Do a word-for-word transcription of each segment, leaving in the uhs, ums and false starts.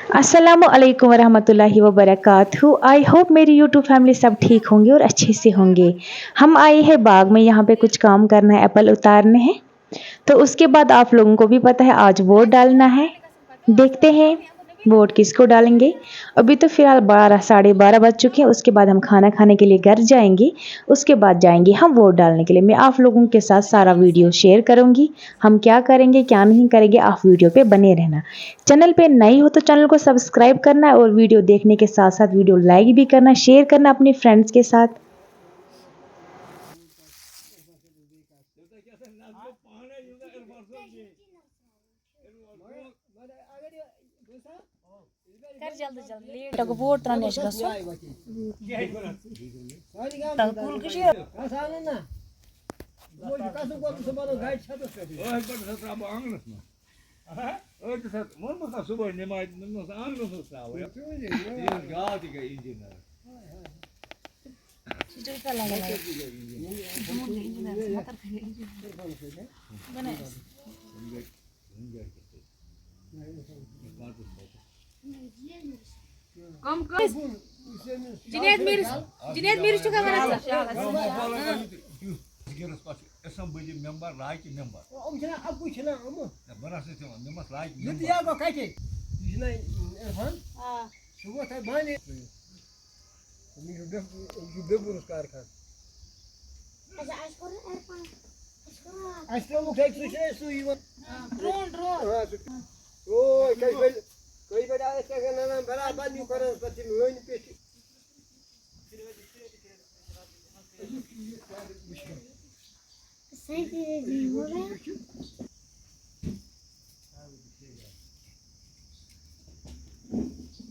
السلام علیکم ورحمۃ اللہ وبرکاتہ۔ آئی ہوپ میری یوٹیوب فیملی سب ٹھیک ہوں گے اور اچھے سے ہوں گے۔ ہم آئے ہیں باغ میں، یہاں پہ کچھ کام کرنا ہے، ایپل اتارنے ہیں۔ تو اس کے بعد آپ لوگوں کو بھی پتہ ہے آج ووٹ ڈالنا ہے، دیکھتے ہیں ووٹ کس کو ڈالیں گے۔ ابھی تو فی الحال بارہ، ساڑھے بارہ بج چکے ہیں، اس کے بعد ہم کھانا کھانے کے لیے گھر جائیں گے، اس کے بعد جائیں گے ہم ووٹ ڈالنے کے لیے۔ میں آپ لوگوں کے ساتھ سارا ویڈیو شیئر کروں گی، ہم کیا کریں گے، کیا نہیں کریں گے، آپ ویڈیو پہ بنے رہنا۔ چینل پہ نئی ہو تو چینل کو سبسکرائب کرنا ہے اور ویڈیو دیکھنے کے ساتھ ساتھ ویڈیو لائک بھی کرنا، شیئر کرنا اپنے فرینڈس کے ساتھ۔ کر جلدی جلدی، لیٹ گوٚو، ووٹ ترٛاونہِ چھِ گژھُن۔ تَلہٕ کُل کٔشیٖر۔ أڑۍ چھِ سا ووٚنمُت نا صُبحٲے نٮ۪مازِ منٛز آنٛگنَس منٛز ترٛاوٕنۍ۔ تیٖژ گاو تہِ گٔے اِنجیٖنَر۔ کم کم؟ جنید میٖرس، جنید میٖرس چھُکھا وَنان ژٕ؟ زگیٖرس پتہٕ چھُ اسمبلی ممبر، راکہِ ممبر۔ یِم چھِنہ اَکُے چھِنہ یِمہٕ۔ نہ، بہٕ نہ سا چھُس دِوان، مےٚ ما چھُ لایق یہِ تہِ ممبر۔ یہِ گوٚو کَتہِ؟ یہِ چھُنہ عرفان؟ آ۔ سُہ ووت اَتہِ بانڈی۔ أمِس چھُ بے-، أمِس چھُ بے بروز کارخان۔ اچھا، اَسہِ کوٚر نہٕ عرفان، اَسہِ کوٚر نہٕ اَسہِ ترٛووُکھ أکۍ سُہ چھُ اَسہِ سُہ یِوان۔ آ، ڈرون، ڈرون۔ آ، سُہ، اوے، کٔژِ بجہِ، کٔژِ بجہِ آو اَسہِ کیٛاہ کران، برابر نیوٗ کران پَتہٕ تِم لٲنہِ پٮ۪ٹھ۔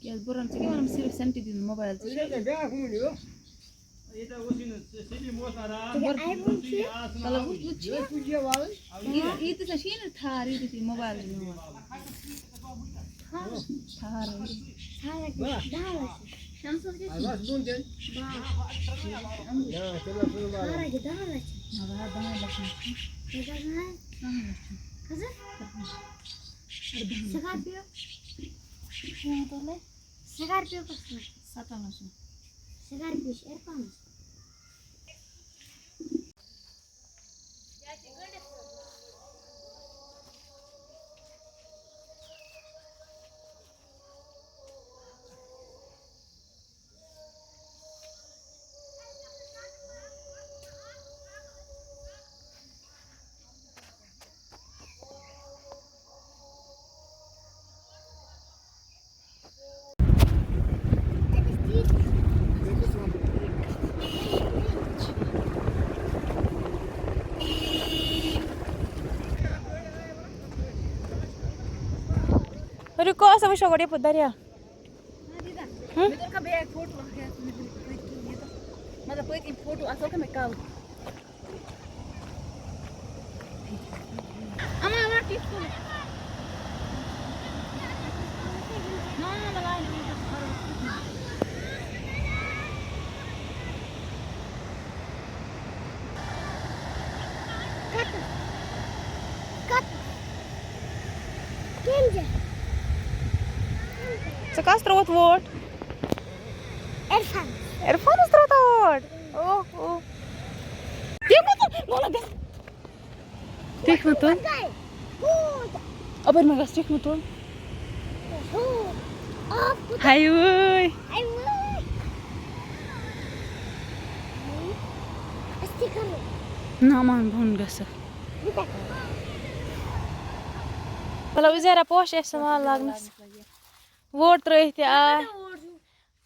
کیٛازِ بہٕ رَنہٕ ژٕ کیٛاہ وَنان، صرف سینٹی دیُن موبایل ژٕ؟ ییٚتہِ اوس یہِ نہٕ سلیٖم اوس نہٕ راتھ۔ مطلب، ہُتھ، ہُتھ چھِ یہِ، ییٖتِس چھِ یہِ نہٕ ٹھار، ییٖتِس یہِ موبایل چھُ میون۔ ٹھار۔ ٹھار۔ شمسس کیٛاہ چھُ؟ باہ۔ ٹھارا کہِ دَہَن لَچھَن۔ نہ، دَہَن لَچھَن چھُ۔ کۭژاہ چھِ؟ دَہَن لَچھَن۔ کۭژاہ؟ سکارپیو۔ سکارپیو کۄس چھِ؟ سَتَن لَچھَن۔ سکارپیو چھِ عرفانَس۔ رُکو، أسۍ وٕچھو گۄڈٕ یَپٲرۍ دریا۔ ہُم؟ مےٚ تُل کانٛہہ بیگ فوٹو اَکھ یَتھ منٛز یہِ تُل، مطلب، پٔتۍ کِنۍ فوٹو اَصٕل کَمٕے کَل۔ اما، اما، ٹھیٖک چھُ۔ نا، نا، نا، نا، نا۔ کَتھ؟ کَتھ؟ کٔمۍ جایہِ؟ ژےٚ کَس ترٛووُتھ ووٹ؟ عرفان۔ عرفانَس ترٛووتھا ووٹ؟ اوہ، اوہ۔ تٔمۍ کوٚت؟ وَلہٕ گژھ۔ تُہۍ مہٕ تُل۔ اَپٲرۍ مہ گژھ، تُہۍ مہٕ تُل۔ ہاے وٲے۔ نہ، مان بۄن گژھٕ۔ مطلب، عزیرا پوش اَسہِ سُہ مال لاگنَس۔ ووٹ ترٛٲیِتھ تہِ آے۔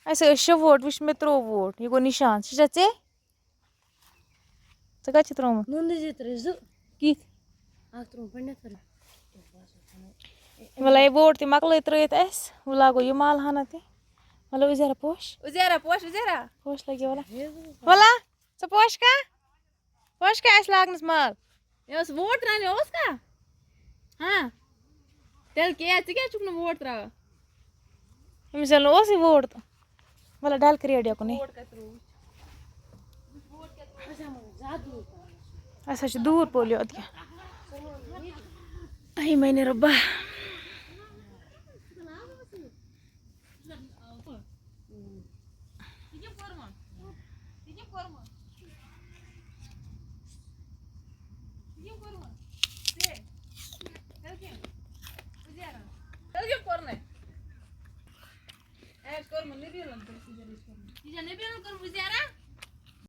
اَسہِ ٲسۍ شےٚ ووٹ، وٕچھ مےٚ ترٛوو ووٹ۔ یہِ گوٚو نِشان۔ سُہ چھا ژےٚ؟ ژےٚ کَتہِ چھِ ترٛوومُت؟ نُنہٕ زٕ ترٛےٚ زٕ۔ کِتھ؟ اَکھ ترٛووُم پنٛڈِت تھٔرٕ۔ وَلہٕ، یہِ ووٹ تہِ مۄکلٲے ترٛٲیِتھ اَسہِ۔ وۄنۍ لاگو یہِ مال ہنا تہِ۔ وَلہٕ، عزیرا پوش۔ عزیرا پوش، عزیرا۔ پوش لَگہِ وَلہٕ۔ وَلہٕ، ژٕ پوش کا؟ پوش کا اَسہِ لاگنَس مال؟ یہِ اوس ووٹ ترٛاونہِ اوس کا؟ ہاں۔ تیٚلہِ کیٛاہ؟ ژٕ کیٛازِ چھُکھ نہٕ ووٹ ترٛاوان؟ أمِس زَن اوسُے ووٹ تہٕ۔ وَلہٕ ڈَل کرٛیڈ یَکُن ہے۔ اَسہِ حظ چھِ دوٗر پولِیو اَدٕ کیٛاہ۔ اے میانہِ رۄبا۔